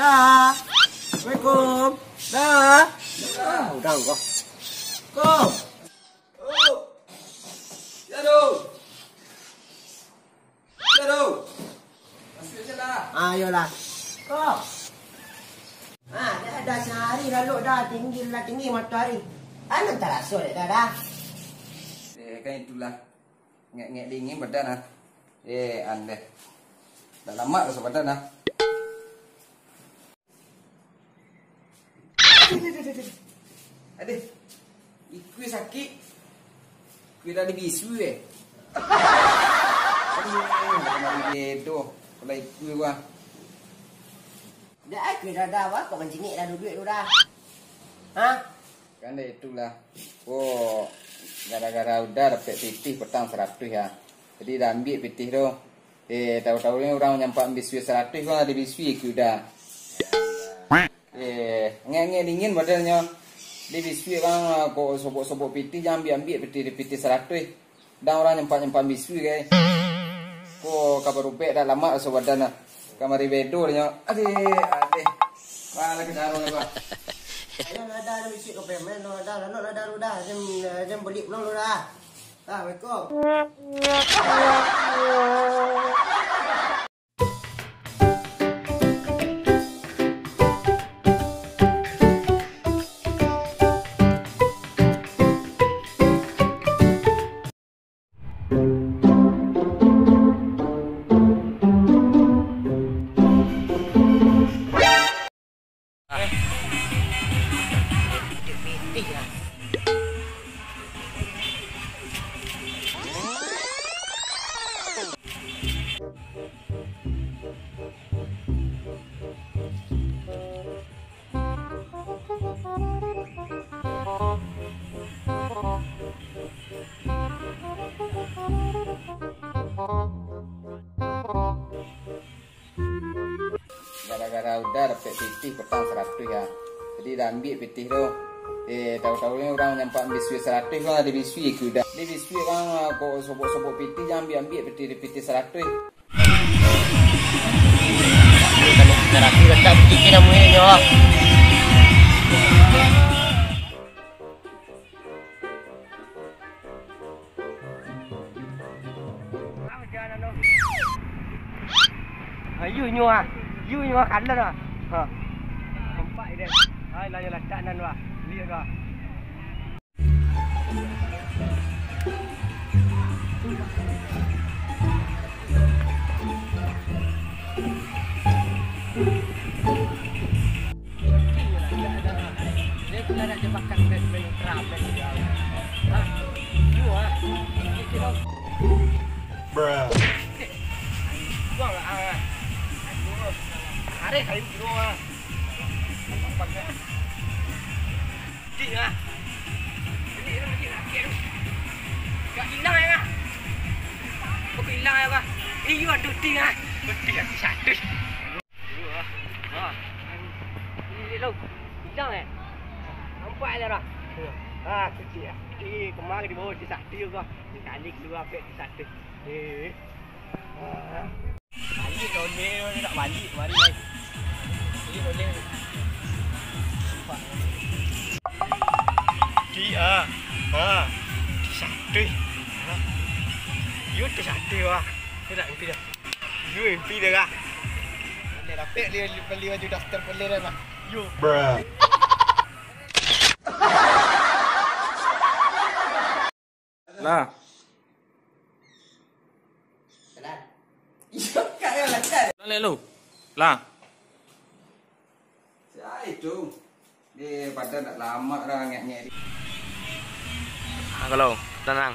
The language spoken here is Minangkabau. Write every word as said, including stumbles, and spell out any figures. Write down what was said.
Dah. Assalamualaikum. Dah. Dah, udah gua. Kom. Oh. Ya, Dong. Ya, Dong. Masuk je lah. Ah, iyolah. Kom. Ah, dah, dah sehari lalu dah tinggi lah, tinggi matahari. Anu taraso dek dah, dah. Eh, kan itulah. Ngek-ngek dingin badan ah. Eh, andeh. Dah lama rasa badan ah. Aduh, aduh, aduh, aduh. Aduh. Ikui sakik. Ikui dah dibisu eh. Aduh, dah kena bedo. Kalau ikui gua. Dah, ikui dah, dah, wah, kau mancingik dah duduak tu dah. Hah? Kan dah itulah. Oh, gara-gara udah dapek pitih petang saratuih ya. Jadi dah ambiak pitih tu. Eh, tahu-tahu ni urang nyampak bisui saratuih, bang, ado bisui ikui udah. Eh, ngek-ngek dingin badan nyo. Di bisui bang, kok sobok-sobok pitih, jan ambiak-ambiak pitih, pitih saratuih. Dang urang nyampak-nyampak bisui gai. Ko ka barubek dah lama raso badan dah. Kamari bedo nyo. Adeh, adeh. Wah, lagi daru lah gua. Ayo lah dah, bisuak ka pemen lah dah, lalu lah dah, dah. Jan, jan bulik pulang lu dah. Assalamualaikum. Gara-gara udah dapek pitih petang saratuih ya. Jadi dah ambiak pitih tu. Eh, tahu-tahu ni urang nyampak bisui saratuih, bang, ado bisui ikui udah. Di bisui bang, kok sobok-sobok pitih, jan ambiak-ambiak pitih, pitih saratuih. Kalau kita rapi rendah, pitih namuinyo. Ayo nyo ah. Yo nyo ah, kalah dah. Ha. Nampak dia. Hai, lah, yo, latak nan, wah. Lihat, wah. Bruh. Buang lah, ah. Aduh. Tarik kayu dulu, ah. Di, ah. Ini, ini, ini, ini. Gak hilang, ya, Kak? Kok hilang, ya, Kak? Iyo, aduh, di, ah. Di, ah, satu. Iyo, ah. Ah. Ini, ini, lo. Hilang, eh? Nampak, ya, dah? Ah, kecil, ah. Di, kemari di bawah, di satu, kok. Di kali kedua, di satu. Eh. Ah. Balik lah, ondeh, nak balik, mari, mari. Balik lah, ondeh. Nampak. Di, ah. Ha. Di satu. Ha. Yo, di satu, ah. Yo, nak mimpi dah. Yo, mimpi dah, kah? Boleh dapek beli, beli baju daster boleh dah, bah. Yo. Bruh. Lah. Kenal. Iyo, Kak, yo, lah, kenal. Lah, lo. Lah. Sia itu? Di badan dak lama dah ngek-ngek. Ah, kalau tenang.